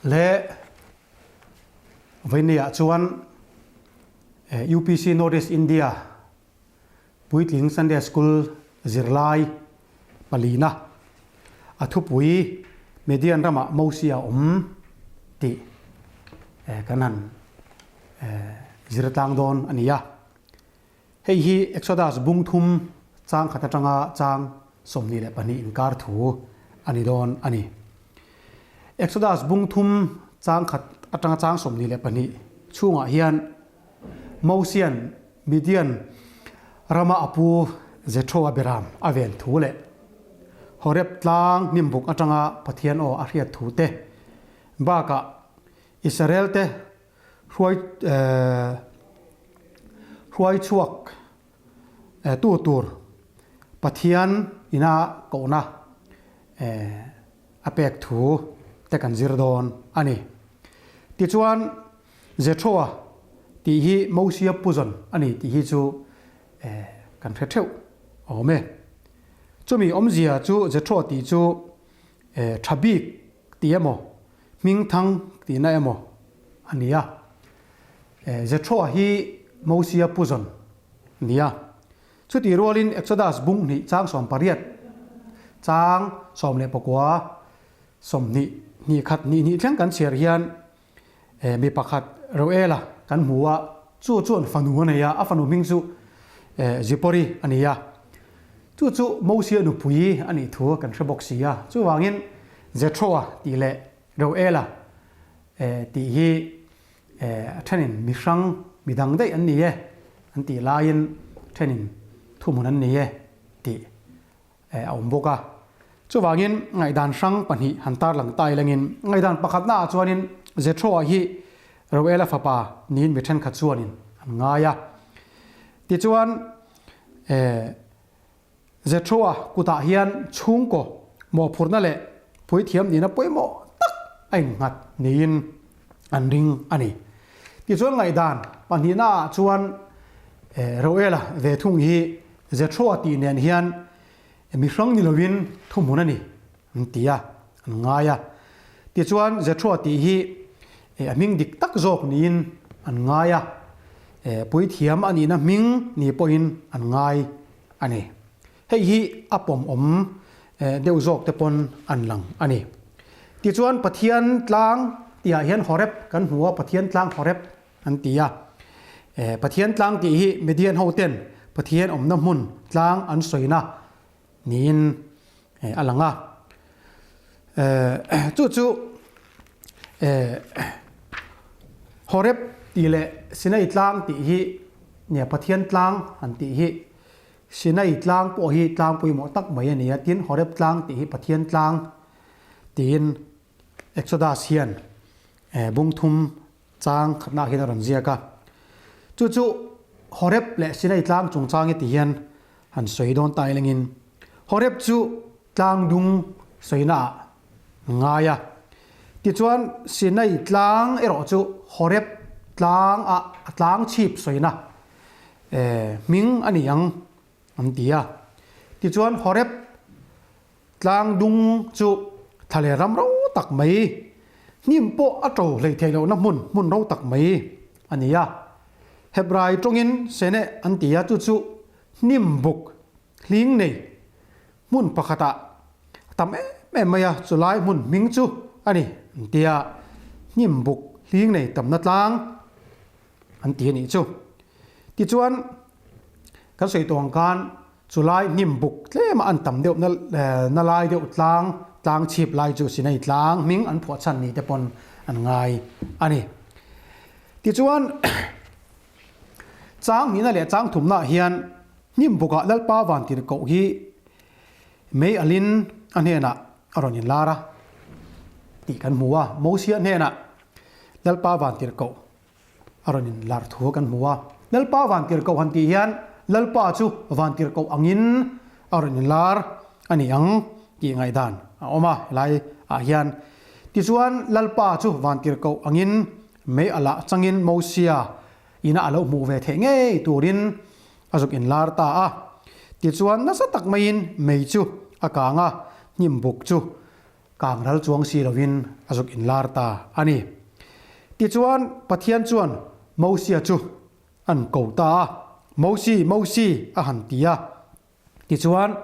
Le Vawinia chuan UPC North East India Puitling Sunday School zirlai palina a thupui Median ramah Mosia awm tih kan han zir tlang dawn a ni a. Hei hi Exodus bung thum chang khat atanga chang 22 inkar thu a ni dawn a ni. Exodus bung thum chang khat atanga chang 22 chhungah hian Mosian Midian rama a pu Jethro-a beram a ven thu leh Horeb tlang hnimbuk atanga Pathian aw a hriat thu te bakah Israel te hruai hruai chhuak tu tur Pathian ina kohna a pek thu te kan zir dawn a ni. Tichuan Jethro-a tih hi Mosia puzawn a ni tih hi chu kan hre theuh awm e. Chumi awmzia chu Jethro tih chu tha bik tih emaw, hmingthang tihna emaw a ni a. Jethro-a hi Mosia puzawn a ni a. Chutih rualin Exodus bung hnih chang 18, chang 19, 20, hnih khat hnih hnih thleng kan chhiar hian mi pakhat Reuela kan hmu a, chu chuan fanu a nei a, a fanu hming chu Zipori a ni a. Chu chu Mosia nupui a nih thu kan hre bawk si a, chuvangin Jethro-a tih leh Reuela tih hi a thenin mi hrang mi dang daih an ni e an tih laiin thenin thuhmun an ni e tih a awm bawk a. Chuvangin ngaihdan hrang pahnih han tarlang ta ilangin ngaihdan pakhatna ah chuanin Jethro-a hi Reuela fapa niin mi thenkhat chuanin an ngai a. Tichuan Jethro-a kutah hian chhungkaw mawhphurhna leh puithiam nihna pawimawh tak a innghat niin an ring a ni. Tichuan ngaihdan pahnihna ah chuan Reuela ve thung hi Jethro-a tih nen hian mi hrang ni lovin thuhmun a ni an ti a, an ngai a. Tichuan Jethro-a tih hi a hming dik tak zawk niin an ngai a, puithiam a nihna hming ni pawhin an ngai a ni. Hei hi a pawmawm deuh zawk te pawn an lang a ni. Tichuan Pathian tlang tihah hian Horeb kan hmu a, Pathian tlang Horeb an ti a. Pathian tlang tih hi Midian ho ten Pathian awmna hmun tlang an sawina niin a lang a. Chu chu Horeb tih leh Sinai tlang tih hi nia Pathian tlang an tih hi Sinai tlang pawh hi tlang pawimawh tak mai a ni a, tin Horeb tlang tih hi Pathian tlang tiin Exodus hian bung thum chang khatnaah hian a rawn ziak a. Chu chu Horeb leh Sinai tlang chungchang hi ti hian han sawi dawn ta ilangin Horeb chu tlang dung sawinaah ngai a. Tichuan Sinai tlang erawh chu Horeb tlang ah a tlang chhip sawina hming a ni ang an ti a. Tichuan Horeb tlang dung chu thla leh ram ro tak mai, hnim pawh a to hlei theih lohna hmun, hmun ro tak mai a ni a. Hebrai tawngin Seneh an ti a, chu chu hnim buk hling nei hmun pakhatah a tam em em mai a, chulai hmun hming chu a ni an ti a, hnim buk hling nei tamna tlang an ti a nih chu. Tichuan kan sawi tawh ang khan chulai hnim buk tlema an tam deuh na na lai deuh tlang tlang chhip lai chu Sinai tlang hming an phuah chhan ni te pawn an ngai a ni. Tichuan chang hnihna leh chang thumnaah hian hnim bukah Lalpa Vantirhkoh hi mei alin a hnenah a rawn inlar a tih kan hmu a, Mosia hnenah Lalpa Vantirhkoh a rawn in lar thu kan hmu a. Lalpa Vantirhkoh han tih hian Lalpa chu Vantirhkoh angin a rawn in lar a ni ang tih ngaihdan a awm a helai ah hian. Tichuan Lalpa chu Vantirhkoh angin mei a lah changin Mosia ina a lo hmuh ve theih ngei turin a zuk in lar ta a. Tichuan nasa tak maiin mei chu a kang a, hnim buk chu. Kang ral chuang si lovin a zuk inlar ta a ni. Tichuan, Pathian chuan Mosia chu an ko ta a, Mosi, Mosi, a han ti a. Tichuan,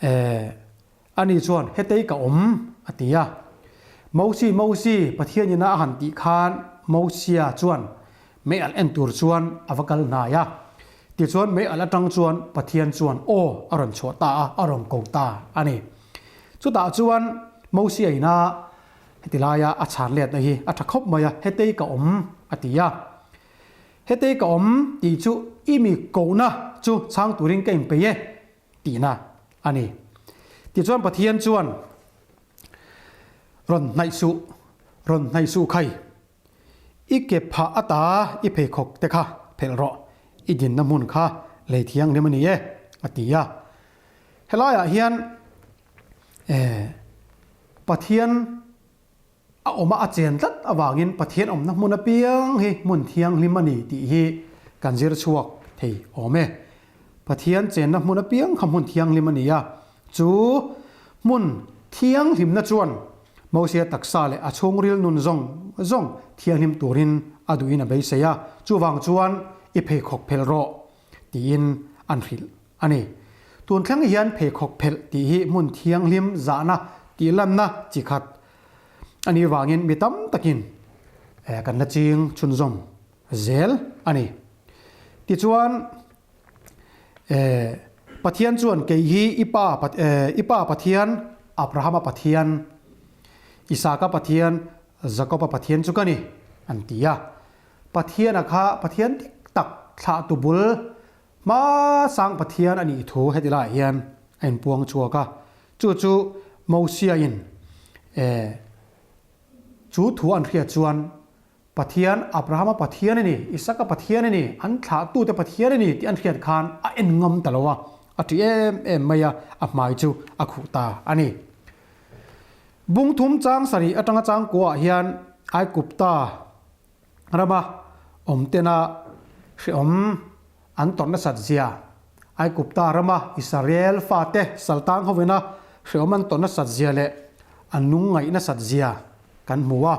eh, ani chuan, Hetei ka awm, a ti a. Mosi, Mosi, Pathian ina a han tih khan Mosia chuan mei alh en tur chuan a va kal hnai a. Tichuan, mei alh atang chuan Pathian chuan aw a rawn chhuah ta a, a rawn ko ta a ni. Chutah chuan Mosia ina heti laia a chhan letna hi a tha khawp mai a, Hetei ka awm, a ti a. Hetei ka awm tih chu i mi kohna chu chhang turin ka inpeih e tihna a ni. Tichuan Pathian chuan, Rawn hnaih suh, rawn hnaih suh khai. I ke phah ata i pheikhawk te kha phelh rawh, i dinna hmun kha lei thianghlim a ni e, a ti a. Helaiah hian Pathian A awma a chen tlat avangin Pathian awmna hmun apiang hi hmun thianghlim a ni tih hi kan zir chhuak thei awm e. Pathian chenna hmun apiang kha hmun thianghlim a ni a, chu hmun thianghlimna chuan Mosia taksa leh a chhungril nun zawng zawng thianghlim turin a duhin a beisei a, chuvang chuan i pheikhawk phelh rawh tiin an hrilh a ni. Tun thleng hian pheikhawk phelh tih hi hmun thianghlim zahna tihlanna chi khat a nih vangin mi tam takin kan la ching chhunzawm zel a ni. Tichuan, Pathian chuan kei hi i pa i pa Pathian, Abrahama Pathian, Isaka Pathian, Jakoba Pathian chu ka ni, an ti a. Pathiana kha Pathian dik tak thlahtu bul Hmasang Pathian a nih thu heti laiah hian a inpuang chhuak a, chu chu Mosia-in chu thu an hriat chuan Pathian Abrahama Pathian a ni, Isaka Pathian a ni, an thlahtute Pathian a ni tih an hriat khan a en ngam ta lo a, a ṭi em em mai a, a hmai chu a khuh ta a ni. Bung thum chang sarih atanga changkuaah hian Aigupta Rama awmtena hrehawm an tawrh nasat zia, Aigupta rama Israel fate saltang hovina hrehawm an tawrh nasat zia leh an lungngaih nasat zia kan hmu a.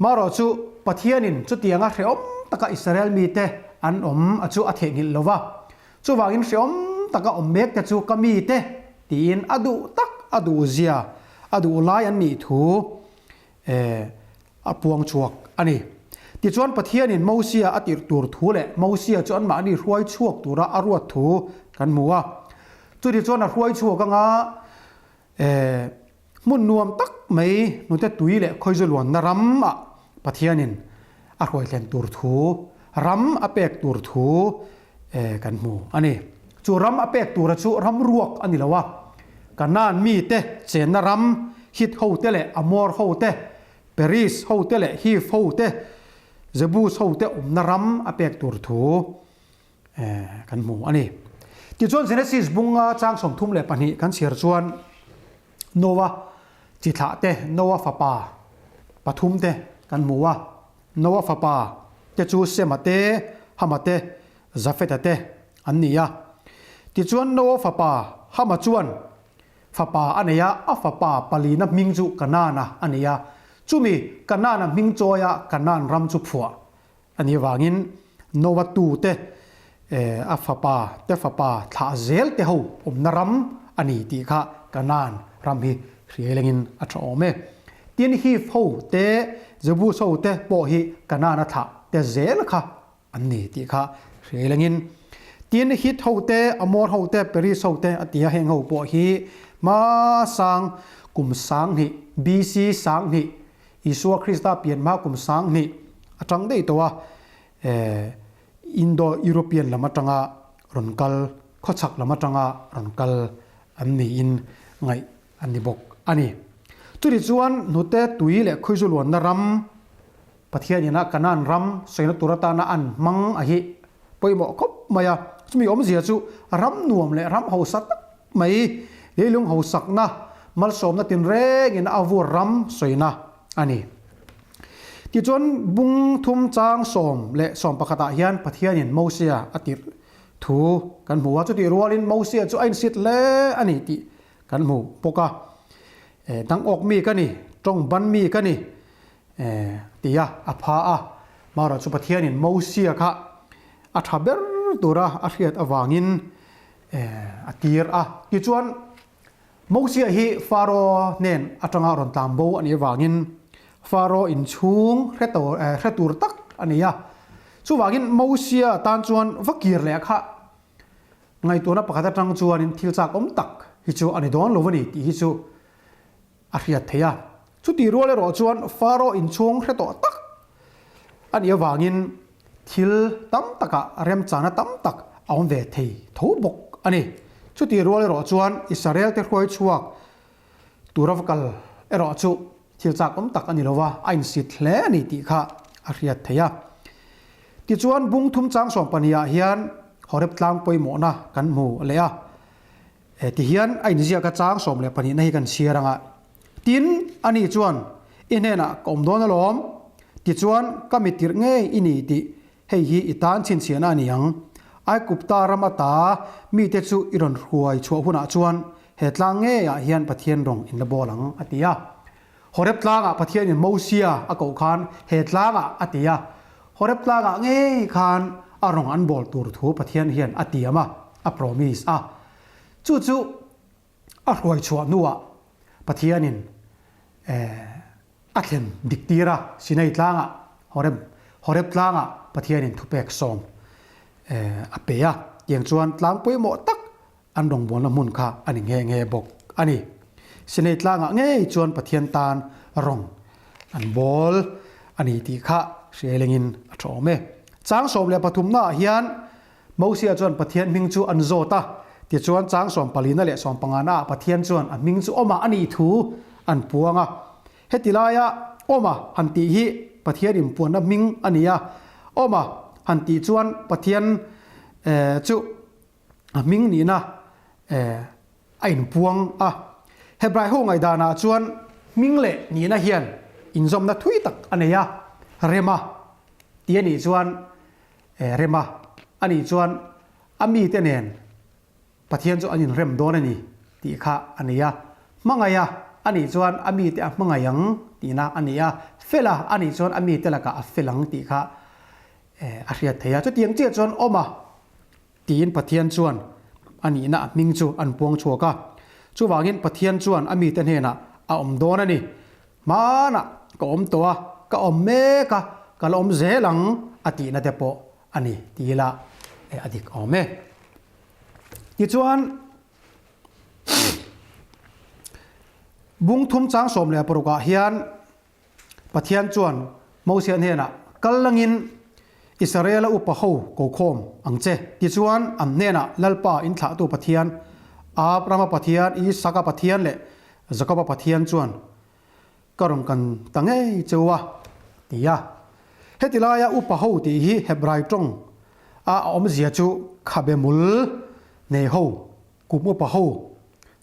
Marawh chu Pathianin chutianga hrehawm taka Israel mite an awm a chu a theihnghilh lo va, chuvangin hrehawm taka awm mekte chu ka mite tiin a duh tak a duh zia, a duh lai an nih thu a puang chhuak a ni. Tichuan Pathianin Mosia a tirh tur thu leh Mosia chu anmahni hruai chhuak tura a ruat thu kan hmu a. Chutichuan a hruai chhuak anga hmun nuam tak mai hnute tui leh khawizu luanna ramah Pathianin a hruai thlen tur thu, ram a pek tur thu kan hmu a ni. Chu ram a pek tura chu ram ruak a ni lo a, Kanaan mite chenna ram, Hit hote leh Amor hote, Peris hote leh Hiv hote, Jebus hote awmna ram a pek tur thu kan hmu a ni. Tichuan Genesis bunga chang 32 kan chhiar chuan Noah chi thlah te, Noah fapa pathum te kan hmu a. Noah fapa te chu Sema te, Hama te, Jafeta te an ni a. Tichuan Noah fapa Hama chuan fapa a nei a, a fapa palina hming chu Kanaana a ni a. Chumi Kanaana hming chawia Kanaan ram chu phuah a nih avangin Noah tu te, a fapa te fapa thlah zel te ho awmna ram a ni tih kha Kanaan ram hi hriailengin a tha awm e. Tin Hiv ho te, Jebus ho te pawh hi Kanaana thlah te zel kha an ni tih kha hriailengin. Tin Hit ho te, Amor ho te, Peris ho te a ti a, heng ho pawh hi hmasang kum 1000 BC 1000 Isua Krista pian hma kum 2000 atang daih tawh a, Indo-European lam atanga rawn kal, khawchhak lam atanga rawn kal an niin ngaih an ni bawk a ni. Chutih chuan hnute tui leh khawizu luanna ram, Pathian ina Kanaan ram sawina tur atana an hmang a hi pawimawh khawp mai a. Chumi awmzia chu ram nuam leh ram hausa tak mai, leilung hausakna, malsawmna tinrengin a vur ram sawina a ni. Tichuan bung thum chang sawm leh sawm pakhatah hian Pathianin Mosia a tirh thu kan hmu a, chutih rualin Mosia chu a insit hle a ni tih kan hmu bawk a. Dang awk mi ka ni, tawng ban mi ka ni, ti a, a pha a. Marawh chu Pathianin Mosia kha a tha ber tura a hriat avangin a tir a. Tichuan, Mosia hi Faro hnen atanga rawn tlan bo a nih avangin Faro inchhung hre tur tak a ni a. Chuvangin Mosia tan chuan va kir leh kha Ngaihtuahna pakhat atang chuanin thil chak awm tak hi chu a ni dawn lo a ni tih hi chu a hriat theih a. Chutih rual erawh chuan Faro inchhung hre tawh tak a nih avangin thil tam takah remchana tam tak a awm ve thei tho bawk a ni. Chutih rual erawh chuan Israel te hruai chhuak tura va kal erawh chu thil chak awm tak a ni lo va, a insit hle a ni tih kha a hriat theih a. Tichuan bung thum chang sawm pahnihah hian Horeb tlang pawimawhna kan hmu leh a, tihian a inziak a chang 12 na hi kan chhiar ang a. Tin, ani chuan, I hnenah ka awm dawn alawm, tichuan ka mitirh ngei i ni tih Hei hi i tan chhinchhiahna a ni ang. Aigupta ram ata mite chu i rawn hruai chhuah hunah chuan he tlang ngeiah hian Pathian rawng in la bawl ang, a ti a. Horeb tlangah Pathianin Mosia a koh khan he tlangah a ti a. Horeb tlangah ngei khan a rawng an bawl tur thu Pathian hian a tiam a, a promise a. Chu chu a hruai chhuah hnuah Pathianin a thlen dik tir a, Sinai tlangah, Horeb, Horeb tlangah Pathianin thupek sawm a pe a, tiang chuan tlang pawimawh tak an rawngbawlna hmun kha a ni nghe nghe bawk a ni. Sinai tlangah ngei chuan Pathian tan rawng an bawl a ni tih kha hriailengin a tha awm e. Chang 13 naah hian Mosia chuan Pathian hming chu an zawt a, tichuan chang sawmpalina leh sawmpangana ah Pathian chuan a hming chu Awma a nih thu an puang a. Heti laia Awma han tih hi Pathian inpuanna hming a ni a, Awma han tih chuan Pathian chu a hming nihna a inpuang a. Hebrai ho ngaihdanah chuan hming leh nihna hian inzawmna thui tak a nei a, Rema tih a nih chuan Rem a, ani chuan a mite nen Pathian chu an inrem dawn a ni tih kha a ni a. Hmangaih a, ani chuan a mite a hmangaih ang tihna a ni a. Fel a, ani chuan a mite lakah a fel ang tih kha a hriat theih a. Chutiang chiah chuan awm a tiin Pathian chuan a nihna a hming chu an puang chhuak a. Chuvangin Pathian chuan a mite hnenah a awm dawn a ni. Hmanah ka awm tawh a, ka awm mek a, ka la awm zel ang a tihna te pawh a ni ti ila a dik awm e. Tichuan, bung thum chang 16 ah hian Pathian chuan Mosia hnenah, Kal langin Israela upa ho ko khawm ang che. Tichuan, an hnenah Lalpa inthlahtu Pathian, Abrahama Pathian, Isaka Pathian leh Jakoba Pathian chuan ka rawn kan ta ngei cheu a, ti a. Heti laia upa ho tih hi Hebrai tawng a awmzia chu khabe mul nei ho, kum upa ho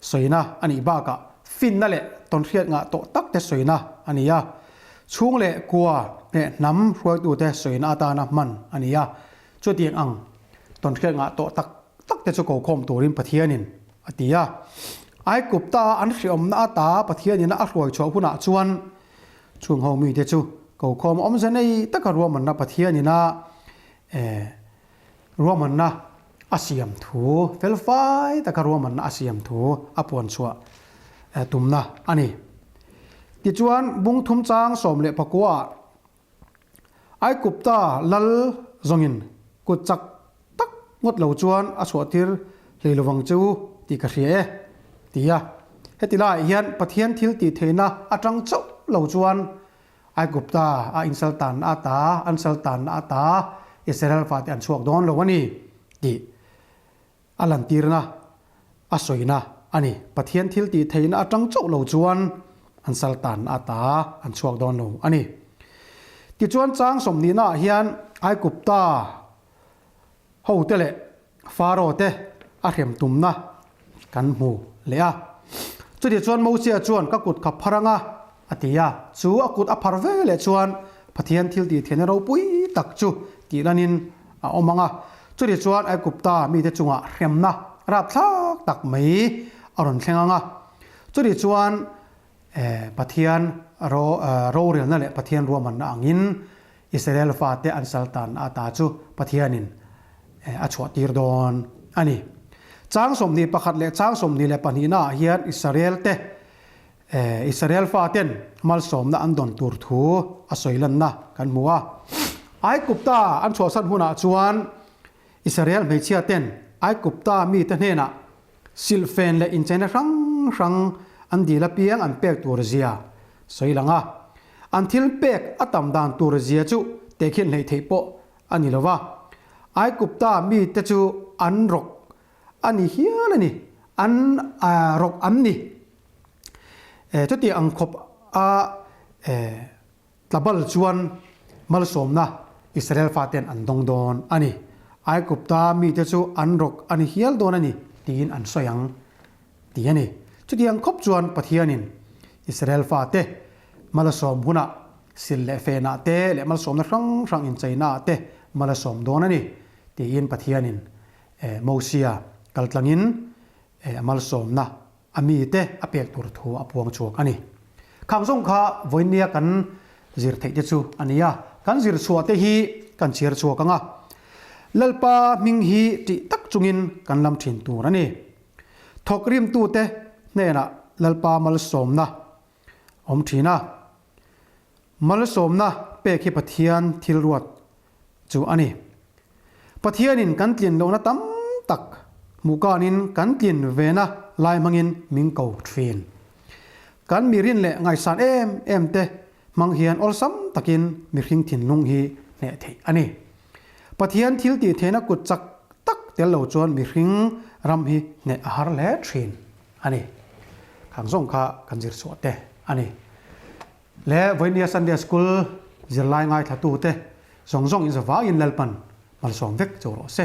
sawina a nih bakah finna leh tawnhriat ngah tawh tak te sawina a ni a. Chhung leh kua leh hnam hruaitute sawina atana hman a ni a. Chutiang ang tawnhriat ngah tawh tak tak te chu kokhawm turin Pathianin a ti a. Aigupta an hriawmna ata Pathianin a hruai chhuah hunah chuan chung ho mite chu kokhawm awmze nei taka ruahmanna Pathianin a ruahmanna a siam thu, felfai taka ruahmanna a siam thu a puan chhuah tumna a ni. Tichuan, bung thum chang 19 ah Aigupta lal zawngin kut chak tak ngawt lo chuan a chhuahtir hlei lovang che u tih ka hria e, ti a. Heti laiah hian Pathian thil tih theihna atang chauh lo chuan Aigupta a insaltanna ata, an saltanna ata Israel fate an chhuak dawn lo a ni tih a lantirna a sawina a ni. Pathian thil tih theihna atang chauh lo chuan an saltan ata an chhuak dawn lo a ni. Tichuan chang 20 ah hian Aigupta hote leh Faro te a hrem tumna kan hmu leh a. Chutichuan Mosia chuan ka kut ka phar anga a ti a, chu a kut a phar ve leh chuan Pathian thil tih thianna ropui tak chu tih lanin a awm ang a. Chutichuan Aigupta mite chungah hremna rapthlak tak mai a rawn thleng ang a. Chutichuan. Pathian rorelna leh Pathian ruahmanna angin Israel fate an saltan ata chu Pathianin a chhuahtir dawn a ni. Chang 21 leh chang 22 naah hian Israel te Israel faten malsawmna an dawn tur thu a sawi lanna kan hmu a. Aigupta an chhuahsan hunah chuan Israel hmeichhia ten Aigupta mite hnenah silhfen leh incheina hrang hrang an dil apiang an pek tur zia sawi lang a. An thil pek a tam dan tur zia chu tehkhin hleih theih pawh a ni lo va. Aigupta mite chu an rawk a ni hial a ni, an rawk an ni. Chuti ang khawp a tlabal chuan malsawmna Israel faten an dawng dawn a ni. Aigupta mite chu an rawk a ni hial dawn a ni tiin an sawi ang ti a ni. Chuti ang khawp chuan Pathianin Israel fate malsawm hunah sil leh fenah te leh malsawmna hrang hrang incheinaah te mal a sawm dawn a ni tiin Pathianin Mosia kaltlangin malsawmna a mite a pek tur thu a puang chhuak a ni. Khang zawng kha vawinia kan zir theih te chu a ni a, kan zir chhuah te hi kan chhiar chhuak ang a, Lalpa hming hi tih tak chungin kan lam thin tur a ni. Thawk rimtute hnenah Lalpa malsawmna awm thin a, malsawmna pek hi Pathian thil ruat chu a ni. Pathianin kan tlin lohna tam tak hmuh kanin kan tlin vena lai hmangin min ko thin. Kan mirin leh ngaihsan em em te hmang hian awlsam takin mihring thinlung hi hneh theih a ni. Pathian thil tih theihna kut chak tak tel lo chuan mihring ram hi hneh a har hle thin a ni. Khang zawng kha kan zir chhuah te a ni. Le Vawinia Sunday School zirlai ngaithlatute zawng zawng in zavangin Lalpan malsawm vek cho rawh se.